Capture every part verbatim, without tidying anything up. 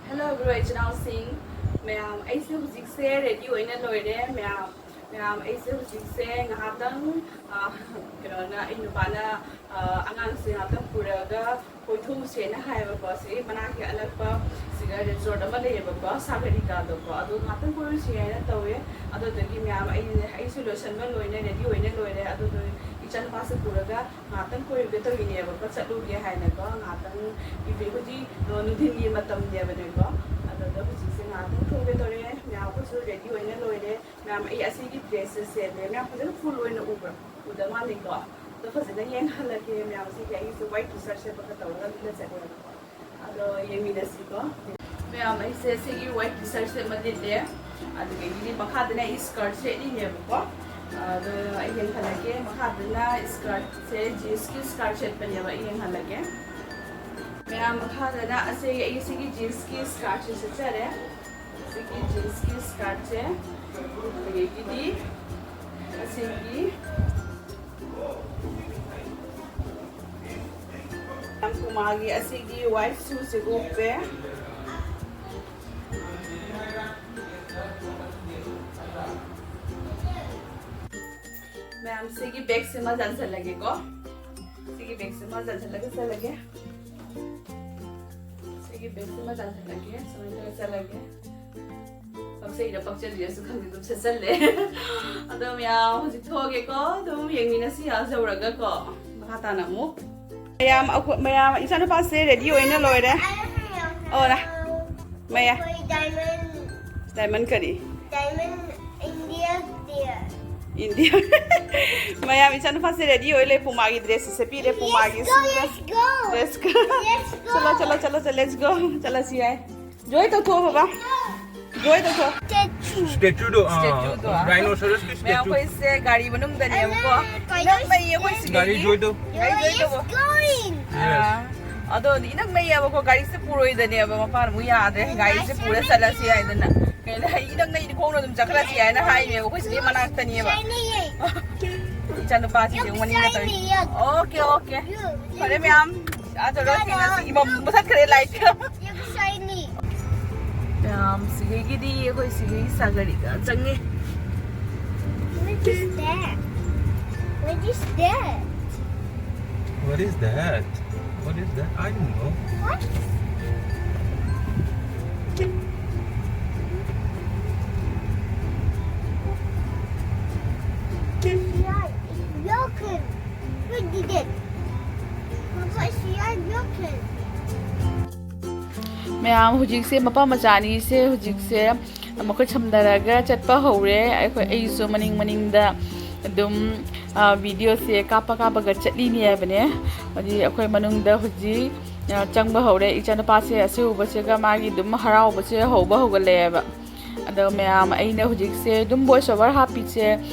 Hello bro ꯏꯆꯤꯟ ꯏꯅꯥꯎꯁꯤꯡ ꯃꯌꯥꯝ, ꯑꯩꯁꯦ ꯍꯧꯖꯤꯛꯁꯦ ꯔꯦꯗꯤ ꯑꯣꯏꯅ ꯂꯣꯏꯔꯦ ꯃꯌꯥꯝ꯫ ꯃꯌꯥꯝ, ꯑꯩꯁꯦ ꯍꯧꯖꯤꯛꯁꯦ ꯉꯥꯏꯍꯥꯛꯇꯪ, ꯑ, ꯀꯩꯅꯣꯅ, ꯑꯩ ꯅꯨꯄꯥꯅ, ꯑ, ꯑꯉꯥꯡꯁꯦ ꯉꯥꯏꯍꯥꯛꯇꯪ ꯄꯨꯔꯒ ꯀꯣꯏꯊꯣꯛꯎꯁꯦꯅ ꯍꯥꯏꯌꯦꯕꯀꯣ꯫ ꯁꯤ ꯃꯅꯥꯛꯀꯤ ꯑꯅꯛꯄ ꯁꯤꯗ ꯔꯤꯖꯣꯔꯠ ꯑꯃ ꯂꯩꯌꯦꯕꯀꯣ, ꯁꯥꯒꯔꯤꯀꯥꯗꯣꯀꯣ, ꯑꯗꯣ ꯉꯥꯏꯍꯥꯛꯇꯪ ꯀꯣꯏꯔꯨꯁꯤ ꯍꯥꯏꯅ ꯇꯧꯋꯦ꯫ ꯑꯗꯨꯗꯨꯒꯤ ꯃꯌꯥꯝ, ꯑꯩ, ꯑꯩꯁꯨ ꯂꯣꯏꯁꯟꯕ ꯂꯣꯏꯔꯦ, ꯔꯦꯗꯤ ꯑꯣꯏꯅ ꯂꯣꯏꯔꯦ꯫ ꯑꯗꯨꯗꯨ ꯏꯆꯥꯅꯨꯄꯥꯁꯦ ꯄꯨꯔꯒ ꯉꯥꯏꯍꯥꯛꯇꯪ ꯀꯣꯏꯔꯨꯒꯦ ꯇꯧꯔꯤꯅꯦꯕꯀꯣ, ꯆꯠꯂꯨꯒꯦ ꯍꯥꯏꯅꯀꯣ꯫ ꯉꯥꯏꯍꯥꯛꯇꯪ ꯏꯚꯦ-, ꯍꯧꯖꯤꯛ, ꯑ, ꯅꯨꯡꯊꯤꯟꯒꯤ ꯃꯇꯝꯅꯦꯕꯅꯦꯀꯣ꯫ ꯑꯗꯨꯗ ꯍꯧꯖꯤꯛꯁꯦ ꯉꯥꯏꯍꯥꯛꯇꯪ ꯊꯣꯛꯀꯦ ꯇꯧꯔꯦ꯫ ꯃꯌꯥꯝ ꯑꯩꯈꯣꯏꯁꯨ ꯔꯦꯗꯤ ꯑꯣꯏꯅ ꯂꯣꯏꯔꯦ꯫ ꯃꯌꯥꯝ, ꯑꯩ ꯑꯁꯤꯒꯤ ꯗ꯭ꯔꯦꯁꯁꯦ ꯁꯦꯠꯂꯦ꯫ ꯃꯌꯥꯝ ꯐꯖꯅ ꯐꯨꯜ ꯑꯣꯏꯅ ꯎꯕ꯭ꯔꯥ? ꯎꯗ ꯃꯥꯜꯂꯤꯀꯣ꯫ ꯑꯗꯣ ꯐꯖꯅ ꯌꯦꯡꯍꯜꯂꯒꯦ꯫ ꯃꯌꯥꯝ, ꯑꯁꯤꯒꯤ ꯑꯩꯁꯦ ꯋꯥꯏꯠ ꯇꯤ ꯁꯥꯔꯠ ꯁꯦꯠꯄꯒ ꯇꯧꯔꯒ ꯑꯗꯨꯗ ꯆꯠꯂꯦꯕꯀꯣ꯫ ꯑꯗꯣ ꯌꯦꯡꯃꯤꯟꯅꯁꯤꯀꯣ꯫ ꯃꯌꯥꯝ, ꯑꯩꯁꯦ ꯁꯤꯒꯤ ꯋꯥꯏꯠ ꯇꯤ ꯁꯥꯔꯠꯁꯦ ꯑꯃ ꯂꯤꯠꯂꯦ꯫ ꯑꯗꯨꯗꯒꯤꯗꯤ ꯃꯈꯥꯗꯅ ꯑꯩ ꯁ꯭ꯀꯔꯠ ꯁꯦꯠꯂꯤꯅꯦꯕꯀꯣ꯫ ꯑꯗꯣ ꯑꯩ ꯌꯦꯡꯍꯜꯂꯛꯀꯦ꯫ ꯃꯈꯥꯗꯅ ꯁ꯭ꯀꯔꯠꯁꯦ, ꯖꯤꯟꯁꯀꯤ ꯁ꯭ꯀꯔꯠ ꯁꯦꯠꯄꯅꯦꯕ꯫ ꯑꯩ ꯌꯦꯡꯍꯜꯂꯛꯀꯦ꯫ ꯃꯌꯥꯝ, ꯃꯈꯥꯗꯅ ꯑꯁꯤ ꯑꯩ ꯁꯤꯒꯤ ꯖꯤꯟꯁꯀꯤ ꯁ꯭ꯀꯔꯠꯁꯦ ꯁꯦꯠꯆꯔꯦ꯫ ꯁꯤꯒꯤ ꯖꯤꯟꯁꯀꯤ ꯁ꯭ꯀꯔꯠꯁꯦ꯫ ꯑꯗꯨꯗꯒꯤꯗꯤ ꯑꯁꯤꯒꯤ ꯌꯥꯝ ꯄꯨꯃꯥꯒꯤ ꯑꯁꯤꯒꯤ ꯋꯥꯏꯠ ꯁꯨꯁꯦ ꯎꯞꯄꯦ꯫ ꯃꯌꯥꯝ, ꯁꯤꯒꯤ ꯕꯦꯒꯁꯤꯃ ꯌꯥꯟꯁꯤꯜꯂꯒꯦꯀꯣ꯫ ꯁꯤꯒꯤ ꯕꯦꯒꯁꯤꯃ ꯌꯥꯟꯁꯤꯜꯂꯒ ꯆꯠꯂꯒꯦ꯫ ꯁꯤꯒꯤ ꯕꯦꯒꯁꯤꯃ ꯌꯥꯟꯁꯤꯜꯂꯒꯦ꯫ ꯁꯨꯃꯥꯏꯅ ꯇꯧꯔ ꯆꯠꯂꯒꯦ꯫ ꯄꯛꯆꯩꯔ ꯄꯛꯆꯗ꯭ꯔꯤꯔꯁꯨ ꯈꯪꯗꯦ, ꯑꯗꯨꯝ ꯁꯦꯠꯆꯜꯂꯦ꯫ ꯑꯗꯣ ꯃꯌꯥꯝ, ꯍꯧꯖꯤꯛ ꯊꯣꯛꯑꯒꯦꯀꯣ꯫ ꯑꯗꯨꯝ ꯌꯦꯡꯃꯤꯟꯅꯁꯤ ꯑꯥ ꯌꯧꯔꯒꯀꯣ꯫ ꯃꯈꯥ ꯇꯥꯅ ꯑꯃꯨꯛ꯫ ꯃꯌꯥꯝ, ꯑꯩꯈꯣꯏ, ꯃꯌꯥꯝ, ꯏꯆꯥꯅꯨꯄꯥꯁꯦ ꯔꯦꯗꯤ ꯑꯣꯏꯅ ꯂꯣꯏꯔꯦ꯫ ꯑꯣ, ꯅ-, ꯃꯌꯥ-, ꯑꯩꯈꯣꯏ ꯗꯥꯏꯃꯟ꯫ ꯗꯥꯏꯃꯟ ꯀꯔꯤ? ꯗꯥꯏꯃꯟ ꯏꯟꯗꯤꯌꯥ ꯗꯦ꯫ ꯏꯟꯗꯤꯌꯥ꯫ ꯃꯌꯥꯝ, ꯏꯆꯥꯅꯨꯄꯥꯁꯦ ꯔꯦꯗꯤ ꯑꯣꯏ ꯂꯩ꯫ ꯄꯨꯃꯥꯒꯤ ꯗ꯭ꯔꯦꯁꯁꯦ ꯁꯦꯠꯄꯤꯔꯦ꯫ ꯄꯨꯃꯥꯒꯤ ꯁꯨ-, ꯗ꯭ꯔꯦꯁ꯫ ꯆꯠꯂꯣ, ꯆꯠꯂꯣ, ꯆꯠꯂꯣ, ꯆꯠꯂꯣ, let's go꯫ ꯆꯠꯂꯁꯤ ꯌꯥꯏ꯫ ꯖꯣꯏ ꯇꯧꯊꯣꯛꯑꯣ ꯕꯕꯥ꯫ ꯖꯣꯏ ꯇꯧꯊꯣꯛꯑꯣ꯫ ꯁ꯭ꯇꯦꯆꯨꯗꯣ, ꯑꯥ, ꯁ꯭ꯇꯦꯆꯨꯗꯣ, ꯑꯥ꯫ ꯔꯥꯏꯅꯣꯁꯣꯔꯁꯀꯤ ꯃꯌꯥꯝ, ꯁ꯭ꯇꯦꯆꯨ꯫ ꯑꯩꯈꯣꯏꯁꯦ ꯒꯥꯔꯤ ꯃꯅꯨꯡꯗꯅꯦꯕꯀꯣ꯫ ꯏꯅꯛ ꯅꯩꯌꯦ ꯑꯩꯈꯣꯏ ꯁꯤꯗꯒꯤ꯫ ꯒꯥꯔꯤ ꯖꯣꯏꯗꯣ꯫ ꯒꯥꯔꯤ ꯖꯣꯏ ꯇꯧꯕ꯫ ꯑꯥ꯫ ꯑꯗꯣ ꯏꯅꯛ ꯅꯩꯌꯦꯕꯀꯣ, ꯒꯥꯔꯤꯁꯦ ꯄꯨꯔꯣꯏꯗꯅꯦꯕ, ꯃꯄꯥꯅ ꯑꯃꯨꯛ ꯌꯥꯗ꯭ꯔꯦ, ꯒꯥꯔꯤꯁꯦ ꯄꯨꯔ ꯆꯠꯂꯁꯤ ꯍꯥꯏꯗꯅ꯫ ꯀꯩꯅꯣ, ꯏꯅꯛ ꯅꯩꯗꯤ ꯈꯣꯡꯅ ꯑꯗꯨꯝ ꯆꯠꯈ꯭ꯔꯁꯤ ꯍꯥꯏꯅ ꯍꯥꯏꯅꯦꯕ, ꯑꯩꯈꯣꯏ ꯁꯤꯗꯩ ꯃꯅꯥꯛꯇꯅꯦꯕ꯫ ꯏꯆꯥꯅꯨꯄꯥꯁꯤꯡꯁꯦ ꯑꯃꯨꯛ ꯃꯅꯤꯡꯗ ꯇꯧꯔꯤ꯫ Okay, okay. ꯐꯔꯦ ꯃꯌꯥꯝ, ꯑꯥ ꯆꯠꯂꯒ ꯊꯦꯡꯅꯁꯤ꯫ ꯏꯃꯝ ꯃꯨꯊꯠꯈ꯭ꯔꯦ ꯂꯥꯏꯠ꯫ ꯁꯤꯒꯤꯗꯤ ꯑꯩꯈꯣꯏ ꯁꯤꯒꯤ ꯁꯥꯒꯔꯤꯒ ꯆꯪꯉꯦ꯫ What is that? What is that? What is that? What is that? I don't know. What? It's broken. Who did it? Papa, it's broken. ꯃꯌꯥꯝ, ꯍꯧꯖꯤꯛꯁꯦ ꯃꯄꯥ ꯃꯆꯥ ꯑꯅꯤꯁꯦ ꯍꯧꯖꯤꯛꯁꯦ ꯃꯈꯨꯠ ꯁꯝꯅꯔꯒ ꯆꯠꯄ ꯍꯧꯔꯦ꯫ ꯑꯩꯈꯣꯏ, ꯑꯩꯁꯨ ꯃꯅꯤꯡ ꯃꯅꯤꯡꯗ ꯑꯗꯨꯝ, ꯑ, ꯚꯤꯗꯤꯑꯣꯁꯦ ꯀꯥꯞꯄ ꯀꯥꯞꯄꯒ ꯆꯠꯂꯤꯅꯦ ꯍꯥꯏꯕꯅꯦ꯫ ꯍꯧꯖꯤꯛ ꯑꯩꯈꯣꯏ ꯃꯅꯨꯡꯗ ꯍꯧꯖꯤꯛ, ꯑ, ꯆꯪꯕ ꯍꯧꯔꯦ꯫ ꯏꯆꯥꯅꯨꯄꯥꯁꯦ ꯑꯁꯤ ꯎꯕꯁꯤꯒ ꯃꯥꯒꯤ ꯑꯗꯨꯝ ꯍꯔꯥꯎꯕꯁꯦ ꯍꯧꯕ ꯍꯧꯒꯠꯂꯛꯑꯦꯕ꯫ ꯑꯗꯣ ꯃꯌꯥꯝ, ꯑꯩꯅ ꯍꯧꯖꯤꯛꯁꯦ ꯑꯗꯨꯝ voice over ꯍꯥꯞꯄꯤꯁꯦ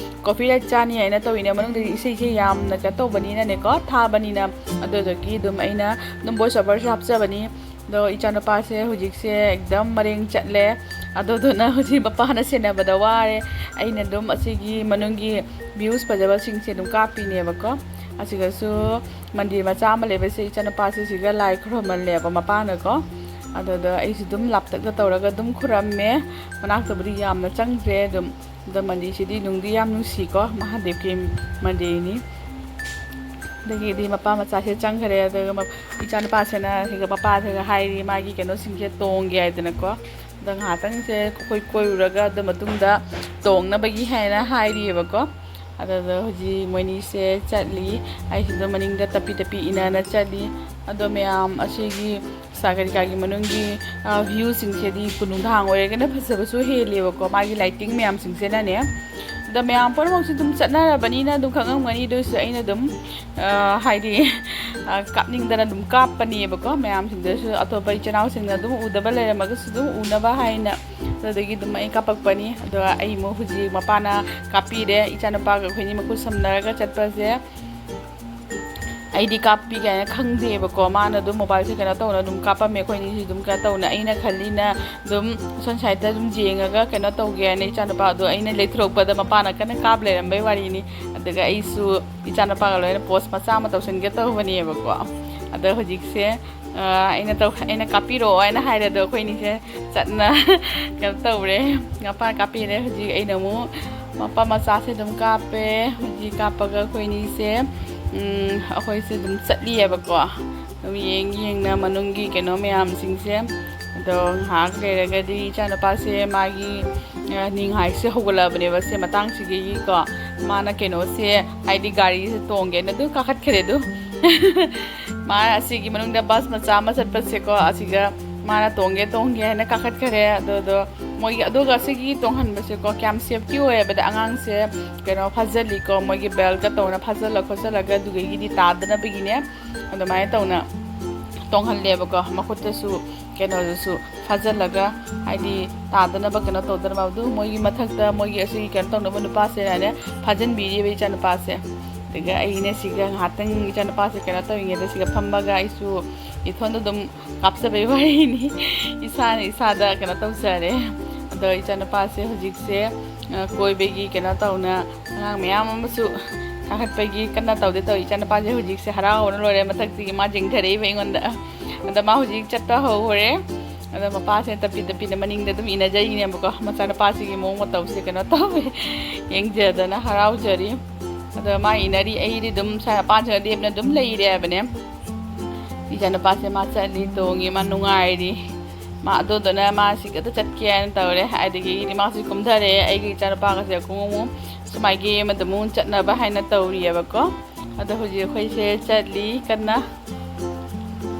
copyright ꯆꯥꯅꯤ ꯍꯥꯏꯅ ꯇꯧꯋꯤꯅꯦ, ꯃꯅꯨꯡꯗꯗꯤ ꯏꯁꯩꯁꯦ ꯌꯥꯝꯅ ꯀꯩꯅꯣ ꯇꯧꯕꯅꯤꯅꯅꯦꯀꯣ, ꯊꯥꯕꯅꯤꯅ꯫ ꯑꯗꯨꯗꯨꯒꯤ ꯑꯗꯨꯝ ꯑꯩꯅ ꯑꯗꯨꯝ voice overꯁꯨ ꯍꯥꯞꯆꯕꯅꯤ꯫ ꯑꯗꯣ ꯏꯆꯥꯅꯨꯄꯥꯁꯦ ꯍꯧꯖꯤꯛꯁꯦ ꯑꯦꯛꯗꯝ ꯃꯔꯦꯡ ꯆꯠꯂꯦ꯫ ꯑꯗꯨꯗꯨꯅ ꯍꯧꯖꯤꯛ ꯃꯄꯥꯅ ꯁꯦꯟꯅꯕꯗ ꯋꯥꯔꯦ꯫ ꯑꯩꯅ ꯑꯗꯨꯝ ꯑꯁꯤꯒꯤ ꯃꯅꯨꯡꯒꯤ views ꯐꯖꯕꯁꯤꯡꯁꯦ ꯑꯗꯨꯝ ꯀꯥꯞꯄꯤꯅꯦꯕꯀꯣ꯫ ꯑꯁꯤꯗꯁꯨ ꯃꯟꯗꯤꯔ ꯃꯆꯥ ꯑꯃ ꯂꯩꯕꯁꯦ ꯏꯆꯥꯅꯨꯄꯥꯁꯦ ꯁꯤꯒ ꯂꯥꯏ ꯈꯨꯔꯨꯝꯍꯜꯂꯦꯕ ꯃꯄꯥꯅꯀꯣ꯫ ꯑꯗꯨꯗ ꯑꯩꯁꯨ ꯑꯗꯨꯝ ꯂꯥꯞꯇꯛꯅ ꯇꯧꯔꯒ ꯑꯗꯨꯝ ꯈꯨꯔꯝꯃꯦ꯫ ꯃꯅꯥꯛꯇꯕꯨꯗꯤ ꯌꯥꯝꯅ ꯆꯪꯗ꯭ꯔꯦ꯫ ꯑꯗꯨꯝ ꯑꯗꯣ ꯃꯟꯗꯤꯔꯁꯤꯗꯤ ꯅꯨꯡꯗꯤ ꯌꯥꯝ ꯅꯨꯡꯁꯤꯀꯣ, ꯃꯍꯥꯗꯦꯕꯀꯤ ꯃꯟꯗꯤꯔꯅꯤ꯫ ꯑꯗꯒꯤꯗꯤ ꯃꯄꯥ ꯃꯆꯥꯁꯦ ꯆꯪꯈ꯭ꯔꯦ꯫ ꯑꯗꯨꯒ ꯃ-, ꯏꯆꯥꯅꯨꯄꯥꯁꯤꯅ ꯁꯤꯒ ꯃꯄꯥꯁꯤꯒ ꯍꯥꯏꯔꯤ, ꯃꯥꯒꯤ ꯀꯩꯅꯣꯁꯤꯡꯁꯦ ꯇꯣꯡꯒꯦ ꯍꯥꯏꯗꯅꯀꯣ꯫ ꯑꯗꯣ ꯉꯥꯏꯍꯥꯛꯇꯪꯁꯦ ꯑꯩꯈꯣꯏ ꯀꯣꯏꯔꯨꯔꯒ ꯑꯗꯨ ꯃꯇꯨꯡꯗ ꯇꯣꯡꯅꯕꯒꯤ ꯍꯥꯏꯅ ꯍꯥꯏꯔꯤꯑꯕꯀꯣ꯫ ꯑꯗꯨꯗ ꯍꯧꯖꯤꯛ ꯃꯣꯏꯅꯤꯁꯦ ꯆꯠꯂꯤ꯫ ꯑꯩꯁꯤꯗ ꯃꯅꯤꯡꯗ ꯇꯞꯄꯤ ꯇꯞꯄꯤ ꯏꯅꯅ ꯆꯠꯂꯤ꯫ ꯑꯗꯣ ꯃꯌꯥꯝ, ꯑꯁꯤꯒꯤ ꯁꯥꯒꯔꯤꯀꯥꯒꯤ ꯃꯅꯨꯡꯒꯤ, ꯑ, viewꯁꯤꯡꯁꯤꯗꯤ ꯅꯨꯡꯗꯥꯡ ꯑꯣꯏꯔꯒꯅ ꯐꯖꯕꯁꯨ ꯍꯦꯜꯂꯦꯕꯀꯣ, ꯃꯥꯒꯤ lighting ꯃꯌꯥꯝꯁꯤꯡꯁꯤꯅꯅꯦ꯫ ꯑꯗ ꯃꯌꯥꯝ ꯄꯨꯝꯅꯃꯛꯁꯨ ꯑꯗꯨꯝ ꯆꯠꯅꯔꯕꯅꯤꯅ ꯑꯗꯨꯝ ꯈꯪꯉꯝꯒꯅꯤ꯫ ꯑꯗꯨ ꯑꯣꯏꯔꯁꯨ ꯑꯩꯅ ꯑꯗꯨꯝ, ꯑ, ꯍꯥꯏꯗꯤ, ꯑ, ꯀꯥꯞꯅꯤꯡꯗꯅ ꯑꯗꯨꯝ ꯀꯥꯞꯄꯅꯦꯕꯀꯣ꯫ ꯃꯌꯥꯝꯁꯤꯡꯗꯁꯨ, ꯑꯇꯣꯞꯄ ꯏꯆꯤꯟ ꯏꯅꯥꯎꯁꯤꯡꯅ ꯑꯗꯨꯝ ꯎꯗꯕ ꯂꯩꯔꯝꯃꯒꯁꯨ ꯑꯗꯨꯝ ꯎꯅꯕ ꯍꯥꯏꯅ ꯑꯗꯨꯗꯒꯤ ꯑꯗꯨꯝ ꯑꯩ ꯀꯥꯞꯄꯛꯄꯅꯤ꯫ ꯑꯗꯣ ꯑꯩ ꯑꯃꯨꯛ ꯍꯧꯖꯤꯛ ꯃꯄꯥꯅ ꯀꯥꯞꯄꯤꯔꯦ꯫ ꯏꯆꯥꯅꯨꯄꯥꯒ ꯑꯩꯈꯣꯏꯅꯤ ꯃꯈꯨꯠ ꯁꯝꯅꯔꯒ ꯆꯠꯄꯁꯦ ꯑꯩꯗꯤ ꯀꯥꯞꯄꯤ ꯀꯥꯏꯅ ꯈꯪꯗꯦꯕꯀꯣ꯫ ꯃꯥꯅ ꯑꯗꯨꯝ mobileꯁꯦ ꯀꯩꯅꯣ ꯇꯧꯅ ꯑꯗꯨꯝ ꯀꯥꯞꯄꯝꯃꯦ꯫ ꯑꯩꯈꯣꯏꯅꯤꯁꯤ ꯑꯗꯨꯝ ꯀꯩꯅꯣ ꯇꯧꯅ, ꯑꯩꯅ ꯈꯜꯂꯤꯅ ꯑꯗꯨꯝ ꯁꯣꯝ sideꯇ ꯑꯗꯨꯝ ꯌꯦꯡꯉꯒ ꯀꯩꯅꯣ ꯇꯧꯒꯦ ꯍꯥꯏꯅ ꯏꯆꯥꯅꯨꯄꯥꯗꯣ ꯑꯩꯅ ꯂꯩꯊꯣꯔꯛꯄꯗ ꯃꯄꯥꯅ ꯀꯟꯅ ꯀꯥꯞ ꯂꯩꯔꯝꯕꯩ ꯋꯥꯔꯤꯅꯤ꯫ ꯑꯗꯨꯒ ꯑꯩꯁꯨ ꯏꯆꯥꯅꯨꯄꯥꯒ ꯂꯣꯏꯅ pose ꯃꯆꯥ ꯑꯃ ꯇꯧꯁꯤꯟꯒꯦ ꯇꯧꯕꯅꯦꯕꯀꯣ꯫ ꯑꯗꯣ ꯍꯧꯖꯤꯛꯁꯦ ꯑꯩꯅ ꯇꯧ ꯑꯩꯅ ꯀꯥꯞꯄꯤꯔꯛꯑꯣ ꯍꯥꯏꯅ ꯍꯥꯏꯔꯦ꯫ ꯑꯗꯣ ꯑꯩꯈꯣꯏꯅꯤꯁꯦ ꯆꯠꯅ ꯀꯩꯅꯣ ꯇꯧꯔꯦ꯫ ꯃꯄꯥ ꯀꯥꯞꯄꯤꯔꯦ꯫ ꯍꯧꯖꯤꯛ ꯑꯩꯅ ꯑꯃꯨꯛ ꯃꯄꯥ ꯃꯆꯥꯁꯦ ꯑꯗꯨꯝ ꯀꯥꯞꯄꯦ꯫ ꯍꯧꯖꯤꯛ ꯀꯥꯞꯄꯒ ꯑꯩꯈꯣꯏꯅꯤꯁꯦ, ꯎꯝ, ꯑꯩꯈꯣꯏꯁꯦ ꯑꯗꯨꯝ ꯆꯠꯂꯤꯑꯕꯀꯣ꯫ ꯑꯗꯨꯝ ꯌꯦꯡ ꯌꯦꯡꯅ ꯃꯅꯨꯡꯒꯤ ꯀꯩꯅꯣ ꯃꯌꯥꯝꯁꯤꯡꯁꯦ꯫ ꯑꯗꯣ ꯉꯥꯏꯍꯥꯛ ꯂꯩꯔꯒꯗꯤ ꯏꯆꯥꯅꯨꯄꯥꯁꯦ ꯃꯥꯒꯤ, ꯑ, ꯅꯤꯡꯍꯥꯏꯁꯦ ꯍꯧꯒꯠꯂꯛꯑꯕꯅꯦꯕ꯫ ꯁꯦ ꯃꯇꯥꯡꯁꯤꯗꯒꯤꯀꯣ ꯃꯥꯅ ꯀꯩꯅꯣꯁꯦ, ꯍꯥꯏꯗꯤ ꯒꯥꯔꯤꯁꯦ ꯇꯣꯡꯒꯦꯅ ꯑꯗꯨꯝ ꯀꯥꯈꯠꯈ꯭ꯔꯦ꯫ ꯑꯗꯨ ꯃꯥ ꯑꯁꯤꯒꯤ ꯃꯅꯨꯡꯗ ꯕꯁ ꯃꯆꯥ ꯑꯃ ꯆꯠꯄꯁꯦꯀꯣ, ꯑꯁꯤꯒ ꯃꯥꯅ ꯇꯣꯡꯒꯦ ꯇꯣꯡꯒꯦ ꯍꯥꯏꯅ ꯀꯥꯈꯠꯈꯔꯦ꯫ ꯑꯗꯨꯗꯣ ꯃꯣꯏꯒꯤ, ꯑꯗꯨꯒ ꯑꯁꯤꯒꯤ ꯇꯣꯡꯍꯟꯕꯁꯦꯀꯣ ꯀꯌꯥꯝ ꯁꯦꯐꯇꯤ ꯑꯣꯏ ꯍꯥꯏꯕꯗ, ꯑꯉꯥꯡꯁꯦ ꯀꯩꯅꯣ ꯐꯥꯖꯜꯂꯤꯀꯣ, ꯃꯣꯏꯒꯤ ꯕꯦꯜꯠꯀ ꯇꯧꯅ ꯐꯥꯖꯜꯂ ꯈꯣꯠꯆꯜꯂꯒ, ꯑꯗꯨꯗꯒꯤꯗꯤ ꯇꯥꯗꯅꯕꯒꯤꯅꯦ ꯑꯗꯨꯃꯥꯏꯅ ꯇꯧꯅ ꯇꯣꯡꯍꯜꯂꯦꯕꯀꯣ꯫ ꯃꯈꯨꯠꯇꯁꯨ ꯀꯩꯅꯣꯗꯨꯁꯨ ꯐꯥꯖꯜꯂꯒ, ꯍꯥꯏꯗꯤ ꯇꯥꯗꯅꯕ ꯀꯩꯅꯣ ꯇꯧꯗꯅꯕ꯫ ꯑꯗꯨ ꯃꯣꯏꯒꯤ ꯃꯊꯛꯇ ꯃꯣꯏꯒꯤ ꯑꯁꯤꯒꯤ ꯀꯩꯅꯣ ꯇꯧꯅꯕ ꯅꯨꯄꯥꯁꯦ ꯍꯥꯏꯅ ꯐꯥꯖꯟꯕꯤꯔꯤꯕ ꯏꯆꯥꯅꯨꯄꯥꯁꯦ꯫ ꯑꯗꯨꯒ ꯑꯩꯅ ꯁꯤꯒ ꯉꯥꯏꯍꯥꯛꯇꯪ ꯏꯆꯥꯅꯨꯄꯥꯁꯦ ꯀꯩꯅꯣ ꯇꯧꯔꯤꯉꯩꯗ ꯁꯤꯒ ꯐꯝꯃꯒ ꯑꯩꯁꯨ ꯏꯊꯣꯟꯗ ꯑꯗꯨꯝ ꯀꯥꯞꯆꯕꯩ ꯋꯥꯔꯤꯅꯤ꯫ ꯏꯁꯥꯅ ꯏꯁꯥꯗ ꯀꯩꯅꯣ ꯇꯧꯖꯔꯦ꯫ ꯑꯗꯣ ꯏꯆꯥꯅꯨꯄꯥꯁꯦ ꯍꯧꯖꯤꯛꯁꯦ, ꯑ, ꯀꯣꯏꯕꯒꯤ ꯀꯩꯅꯣ ꯇꯧꯅ ꯑꯉꯥꯡ ꯃꯌꯥꯝ ꯑꯃꯁꯨ ꯀꯥꯈꯠꯄꯒꯤ ꯀꯟꯅ ꯇꯧꯗꯦ ꯇꯧꯔꯤ꯫ ꯏꯆꯥꯅꯨꯄꯥꯁꯦ ꯍꯧꯖꯤꯛꯁꯦ ꯍꯔꯥꯎꯕꯅ ꯂꯣꯏꯔꯦ꯫ ꯃꯊꯛꯇꯒꯤ ꯃꯥ ꯌꯦꯡꯊꯔꯛꯏꯕ ꯑꯩꯉꯣꯟꯗ꯫ ꯑꯗ ꯃꯥ ꯍꯧꯖꯤꯛ ꯆꯠꯄ ꯍꯧꯈ꯭ꯔꯦ꯫ ꯑꯗ ꯃꯄꯥꯁꯦ ꯇꯞꯄꯤ ꯇꯞꯄꯤꯅ ꯃꯅꯤꯡꯗ ꯑꯗꯨꯝ ꯏꯟꯅꯖꯔꯤꯅꯦꯕꯀꯣ꯫ ꯃꯆꯥꯅꯨꯄꯥꯁꯤꯒꯤ ꯃꯑꯣꯡ ꯃꯇꯧꯁꯦ ꯀꯩꯅꯣ ꯇꯧꯋꯦ, ꯌꯦꯡꯖꯗꯅ ꯍꯔꯥꯎꯖꯔꯤ꯫ ꯑꯗ ꯃꯥ ꯏꯟꯅꯔꯤ, ꯑꯩꯗꯤ ꯑꯗꯨꯝ ꯁ꯭ꯋꯥꯏ ꯃꯄꯥꯟꯁꯤꯗ ꯂꯦꯞꯅ ꯑꯗꯨꯝ ꯂꯩꯔꯦ ꯍꯥꯏꯕꯅꯦ꯫ ꯏꯆꯥꯅꯨꯄꯥꯁꯦ ꯃꯥ ꯆꯠꯂꯤ, ꯇꯣꯡꯉꯤ, ꯃꯥ ꯅꯨꯡꯉꯥꯏꯔꯤ꯫ ꯃꯥ ꯑꯗꯨꯗꯨꯅ ꯃꯥ ꯁꯤꯒꯗ ꯆꯠꯀꯦ ꯍꯥꯏꯅ ꯇꯧꯔꯦ꯫ ꯑꯗꯒꯤ ꯃꯥꯁꯤ ꯀꯨꯝꯊꯔꯦ꯫ ꯑꯩꯒꯤ ꯏꯆꯥꯅꯨꯄꯥꯒꯁꯦ ꯑꯃꯨꯛ ꯁꯨꯃꯥꯏꯒꯤ ꯑꯃꯗ ꯑꯃꯨꯛ ꯆꯠꯅꯕ ꯍꯥꯏꯅ ꯇꯧꯔꯤꯑꯕꯀꯣ꯫ ꯑꯗꯣ ꯍꯧꯖꯤꯛ ꯑꯩꯈꯣꯏꯁꯦ ꯆꯠꯂꯤ ꯀꯟꯅ꯫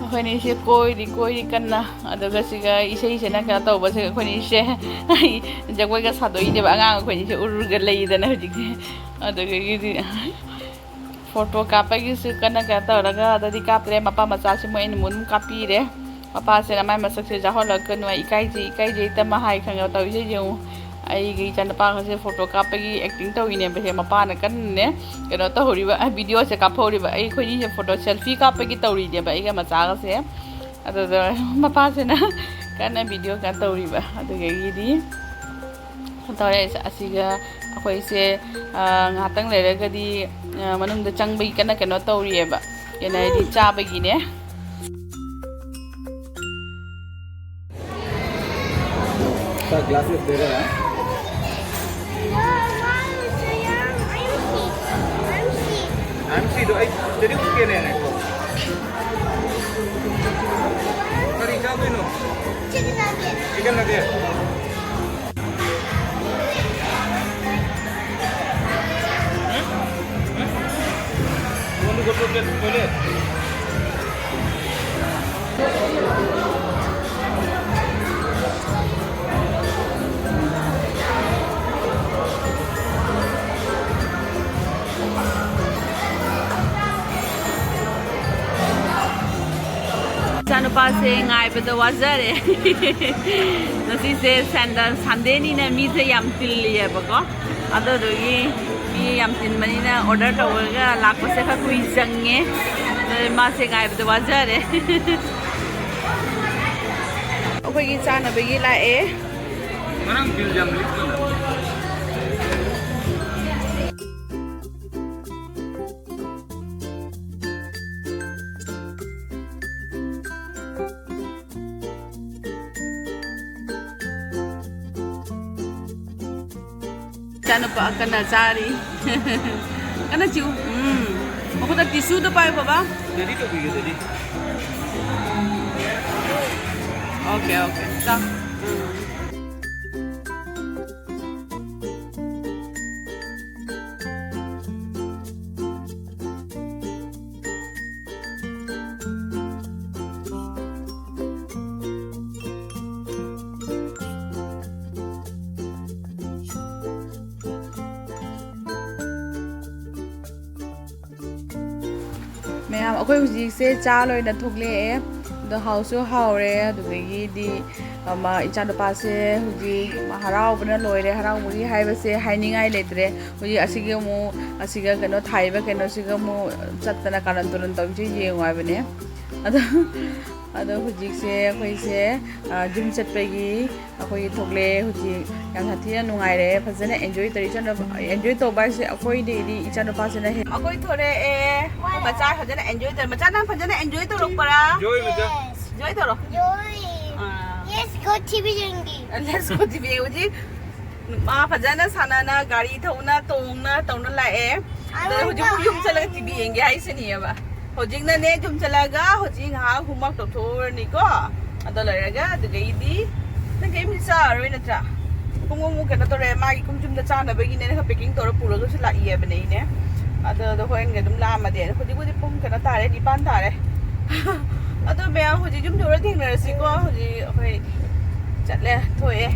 ꯑꯩꯈꯣꯏꯅꯤꯁꯦ ꯀꯣꯏꯔꯤ ꯀꯣꯏꯔꯤ ꯀꯟꯅ꯫ ꯑꯗꯨꯒ ꯁꯤꯒ ꯏꯁꯩꯁꯤꯅ ꯀꯩꯅꯣ ꯇꯧꯕꯁꯦ, ꯑꯩꯈꯣꯏꯅꯤꯁꯦ ꯖꯒꯣꯏꯒ ꯁꯥꯗꯣꯛꯏꯅꯦꯕ꯫ ꯑꯉꯥꯡ ꯑꯩꯈꯣꯏꯅꯤꯁꯦ ꯎꯔꯨꯔꯒ ꯂꯩꯗꯅ ꯍꯧꯖꯤꯛꯁꯦ꯫ ꯑꯗꯨꯗꯒꯤꯗꯤ ꯐꯣꯇꯣ ꯀꯥꯞꯄꯒꯤꯁꯨ ꯀꯟꯅ ꯀꯩꯅꯣ ꯇꯧꯔꯒ, ꯑꯗꯩꯗꯤ ꯀꯥꯞꯇ꯭ꯔꯦ꯫ ꯃꯄꯥ ꯃꯆꯥꯁꯤ ꯃꯣꯏ ꯑꯩꯅ ꯑꯗꯨꯝ ꯀꯥꯞꯄꯤꯔꯦ꯫ ꯃꯄꯥꯁꯤꯅ ꯃꯥꯏ ꯃꯁꯛꯁꯦ ꯌꯥꯎꯍꯜꯂꯛꯀꯅꯨ, "ꯑꯩ ꯏꯀꯥꯏꯖꯩ, ꯏꯀꯥꯏꯖꯩ" ꯇꯃ ꯍꯥꯏ ꯈꯪꯉꯦꯕ ꯇꯧꯔꯤꯁꯦ ꯌꯦꯡꯉꯨ꯫ ꯑꯩꯒꯤ ꯏꯆꯥꯅꯨꯄꯥꯒꯁꯦ ꯐꯣꯇꯣ ꯀꯥꯞꯄꯒꯤ ꯑꯦꯛꯇꯤꯡ ꯇꯧꯔꯤꯅꯦꯕ ꯁꯦ꯫ ꯃꯄꯥꯅ ꯀꯟꯅꯅꯦ ꯀꯩꯅꯣ ꯇꯧꯍꯧꯔꯤꯕ, ꯚꯤꯗꯤꯑꯣꯁꯦ ꯀꯥꯞꯍꯧꯔꯤꯕ꯫ ꯑꯩꯈꯣꯏꯅꯤꯁꯦ ꯐꯣꯇꯣ ꯁꯦꯜꯐꯤ ꯀꯥꯞꯄꯒꯤ ꯇꯧꯔꯤꯅꯦꯕ ꯑꯩꯒ ꯃꯆꯥꯒꯁꯦ꯫ ꯑꯗꯨꯗ ꯃꯄꯥꯁꯤꯅ ꯀꯟꯅ ꯚꯤꯗꯤꯑꯣ ꯀꯩꯅꯣ ꯇꯧꯔꯤꯕ꯫ ꯑꯗꯨꯗꯒꯤꯗꯤ ꯇꯧꯔꯦ꯫ ꯑꯁꯤꯒ ꯑꯩꯈꯣꯏꯁꯦ, ꯑ, ꯉꯥꯏꯍꯥꯛꯇꯪ ꯂꯩꯔꯒꯗꯤ, ꯑ, ꯃꯅꯨꯡꯗ ꯆꯪꯕꯒꯤ ꯀꯟꯅ ꯀꯩꯅꯣ ꯇꯧꯔꯤꯑꯕ꯫ ꯀꯩꯅꯣ ꯍꯥꯏꯗꯤ ꯆꯥꯕꯒꯤꯅꯦ꯫ Glasses ꯗꯦꯔꯦ. ꯑꯥꯏ ꯑꯦꯝ ꯁꯤꯗꯣ ꯑꯩ ꯆꯦꯔꯤ ꯎꯠꯀꯦꯅꯦ, ꯉꯥꯏꯈꯣ꯫ ꯀꯔꯤ ꯆꯥꯗꯣꯏꯅꯣ? ꯆꯤꯀꯟ ꯅꯒꯦꯠ꯫ ꯏꯆꯥꯅꯨꯄꯥꯁꯦ ꯉꯥꯏꯕꯗ ꯋꯥꯖꯔꯦ꯫ ꯉꯁꯤꯁꯦ ꯁꯟꯗꯦ, ꯁꯟꯗꯦꯅꯤꯅ ꯃꯤꯁꯦ ꯌꯥꯝ ꯆꯤꯜꯂꯤꯑꯕꯀꯣ꯫ ꯑꯗꯨꯗꯨꯒꯤ ꯃꯤ ꯌꯥꯝ ꯆꯤꯟꯕꯅꯤꯅ ꯑꯣꯔꯗꯔ ꯇꯧꯔꯒ ꯂꯥꯛꯄꯁꯦ ꯈꯔ ꯀꯨꯏ ꯆꯪꯉꯦ꯫ ꯑꯗꯨꯅ ꯃꯥꯁꯦ ꯉꯥꯏꯕꯗ ꯋꯥꯖꯔꯦ꯫ ꯑꯩꯈꯣꯏꯒꯤ ꯆꯥꯅꯕꯒꯤ ꯂꯥꯛꯑꯦ꯫ ꯉꯔꯥꯡ ꯕꯤꯜ ꯌꯥꯝ ꯂꯤꯛꯄꯅ꯫ ꯏꯆꯥꯅꯨꯄꯥ ꯀꯟꯅ ꯆꯥꯔꯤ꯫ ꯀꯟꯅ ꯆꯤꯎ꯫ ꯎꯝ꯫ ꯃꯈꯨꯠꯇ ꯇꯤꯁꯨꯗꯣ ꯄꯥꯏꯌꯨ, ꯕꯕꯥ꯫ ꯗꯦꯗꯤ ꯇꯧꯕꯤꯒꯦ, ꯗꯦꯗꯤ꯫ Okay, okay. ꯆꯥ꯫ ꯎꯝ꯫ ꯃꯌꯥꯝ, ꯑꯩꯈꯣꯏ ꯍꯧꯖꯤꯛꯁꯦ ꯆꯥ ꯂꯣꯏꯅ ꯊꯣꯛꯂꯛꯑꯦ꯫ ꯑꯗꯣ ꯍꯥꯎꯁꯨ ꯍꯥꯎꯔꯦ꯫ ꯑꯗꯨꯗꯒꯤꯗꯤ ꯑꯃ, ꯏꯆꯥꯅꯨꯄꯥꯁꯦ ꯍꯧꯖꯤꯛ ꯍꯔꯥꯎꯕꯅ ꯂꯣꯏꯔꯦ꯫ ꯍꯔꯥꯎꯕꯒꯤ ꯍꯥꯏꯕꯁꯦ ꯍꯥꯏꯅꯤꯡꯉꯥꯏ ꯂꯩꯇ꯭ꯔꯦ꯫ ꯍꯧꯖꯤꯛ ꯑꯁꯤꯒꯤ ꯑꯃꯨꯛ, ꯑꯁꯤꯒ ꯀꯩꯅꯣ ꯊꯥꯏꯕ ꯀꯩꯅꯣꯁꯤꯒ ꯑꯃꯨꯛ ꯆꯠꯇꯅ ꯀꯥꯔꯟ ꯇꯨꯔꯟ ꯇꯧꯔꯤꯁꯦ ꯌꯦꯡꯉꯣ ꯍꯥꯏꯕꯅꯦ꯫ ꯑꯗꯣ, ꯑꯗꯣ ꯍꯧꯖꯤꯛꯁꯦ ꯑꯩꯈꯣꯏꯁꯦ, ꯑ, ꯌꯨꯝ ꯆꯠꯄꯒꯤ ꯑꯩꯈꯣꯏꯒꯤ ꯊꯣꯛꯂꯛꯑꯦ꯫ ꯍꯧꯖꯤꯛ ꯌꯥꯝ ꯁꯥꯊꯤꯅ ꯅꯨꯡꯉꯥꯏꯔꯦ, ꯐꯖꯅ ꯑꯦꯟꯖꯣꯏ ꯇꯧꯔꯤ꯫ ꯏꯆꯥꯅꯨꯄꯥ, ꯑꯦꯟꯖꯣꯏ ꯇꯧꯕ ꯍꯥꯏꯁꯦ ꯑꯩꯈꯣꯏꯗꯩꯗꯤ ꯏꯆꯥꯅꯨꯄꯥꯁꯤꯅ ꯍꯦꯟ-, ꯑꯩꯈꯣꯏ ꯊꯣꯔꯛꯑꯦ꯫ ꯑꯩꯈꯣꯏ ꯃꯆꯥ ꯐꯖꯅ ꯑꯦꯟꯖꯣꯏ ꯇꯧꯔꯦ꯫ ꯃꯆꯥ, ꯅꯪ ꯐꯖꯅ ꯑꯦꯟꯖꯣꯏ ꯇꯧꯔꯛꯄ꯭ꯔꯥ? ꯖꯣꯏ ꯃꯆꯥ꯫ ꯖꯣꯏ ꯇꯧꯔꯣ꯫ ꯖꯣꯏ꯫ ꯑꯥ꯫ Yes, go. ꯇꯤꯚꯤ ꯌꯦꯡꯒꯦ꯫ Let's go ꯇꯤꯚꯤ ꯌꯦꯡ꯫ ꯍꯧꯖꯤꯛ ꯃꯥ ꯐꯖꯅ ꯁꯥꯟꯅꯅ, ꯒꯥꯔꯤ ꯊꯧꯅ, ꯇꯣꯡꯅ ꯇꯧꯅ ꯂꯥꯛꯑꯦ꯫ ꯑꯗꯣ ꯍꯧꯖꯤꯛ ꯑꯃꯨꯛ ꯌꯨꯝ ꯆꯠꯂꯒ ꯇꯤꯚꯤ ꯌꯦꯡꯒꯦ ꯍꯥꯏꯁꯤꯅꯦꯕ꯫ ꯍꯧꯖꯤꯛꯅꯅꯦ ꯌꯨꯝ ꯆꯠꯂꯒ ꯍꯧꯖꯤꯛ ꯉꯥꯏꯍꯥꯛ homework ꯇꯧꯊꯣꯛꯎꯔꯅꯤꯀꯣ꯫ ꯑꯗꯣ ꯂꯩꯔꯒ ꯑꯗꯨꯗꯒꯤꯗꯤ ꯅꯪ ꯀꯔꯤꯝ ꯆꯥꯔꯔꯣꯏ ꯅꯠꯇ꯭ꯔꯥ? ꯄꯨꯡ ꯑꯃꯨꯛ ꯀꯩꯅꯣ ꯇꯧꯔꯦ, ꯃꯥꯒꯤ ꯀꯨꯝ ꯌꯨꯝꯗ ꯆꯥꯅꯕꯒꯤꯅꯦ, ꯈꯔ packing ꯇꯧꯔ ꯄꯨꯔꯒꯁꯨ ꯂꯥꯛꯏꯌꯦꯕꯅꯦ ꯑꯩꯅꯦ꯫ ꯑꯗꯣ ꯑꯗꯣ ꯍꯣꯔꯦꯟꯒ ꯑꯗꯨꯝ ꯂꯥꯛꯑꯝꯃꯗꯤ꯫ ꯍꯧꯖꯤꯛꯄꯨꯗꯤ ꯄꯨꯡ ꯀꯩꯅꯣ ꯇꯥꯔꯦ, ꯅꯤꯄꯥꯟ ꯇꯥꯔꯦ꯫ ꯑꯗꯣ ꯃꯌꯥꯝ ꯍꯧꯖꯤꯛ ꯌꯨꯝ ꯌꯧꯔ ꯊꯦꯡꯅꯔꯁꯤꯀꯣ꯫ ꯍꯧꯖꯤꯛ ꯑꯩꯈꯣꯏ ꯆꯠꯂꯦ, ꯊꯣꯛꯑꯦ꯫